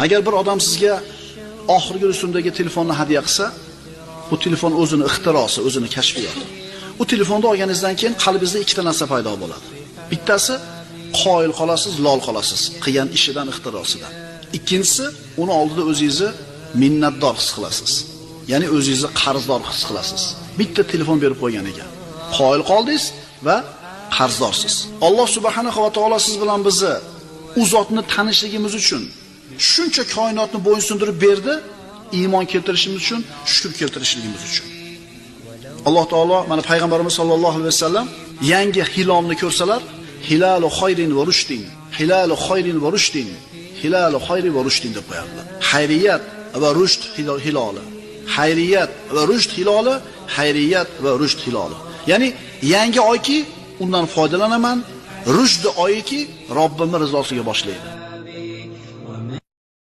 Agar bir odam sizga oxirgi rusumdagi telefonni hadya qilsa, bu telefon o'zini ixtirosi, o'zini kashfiyoti. U telefonni olganingizdan keyin qalbingizda ikkita narsa paydo bo'ladi. Bittasi qoyil qolasiz, lol qolasiz qilgan ishidan, ixtirosidan. Ikkinchisi, uni oldida o'zingizni minnatdor his qilasiz. Ya'ni o'zingizni qarzdor his qilasiz. Bitta telefon berib qo'ygan ekan. Qoyil qoldingiz va qarzdorsiz. Alloh subhanahu va taolo siz bilan bizni u zotni tanishligimiz uchun shuncha koinotni bo'ysundirib berdi, iymon keltirishimiz uchun, shukr keltirishligimiz uchun. Alloh taolo mana payg'ambarimiz sollallohu alayhi vasallam yangi hilolni ko'rsalar, hilalu xayrin va rushdin, hilalu xayrin va rushdin, hilalu xayrin va rushdin deb qo'yardilar. Xayriyat va rushd hiloli. Xayriyat va rushd hiloli, xayriyat va rushd hiloli. Ya'ni yangi oyki undan foydalanaman, rushd oyiki Robbimning rizosiga boshlaydi.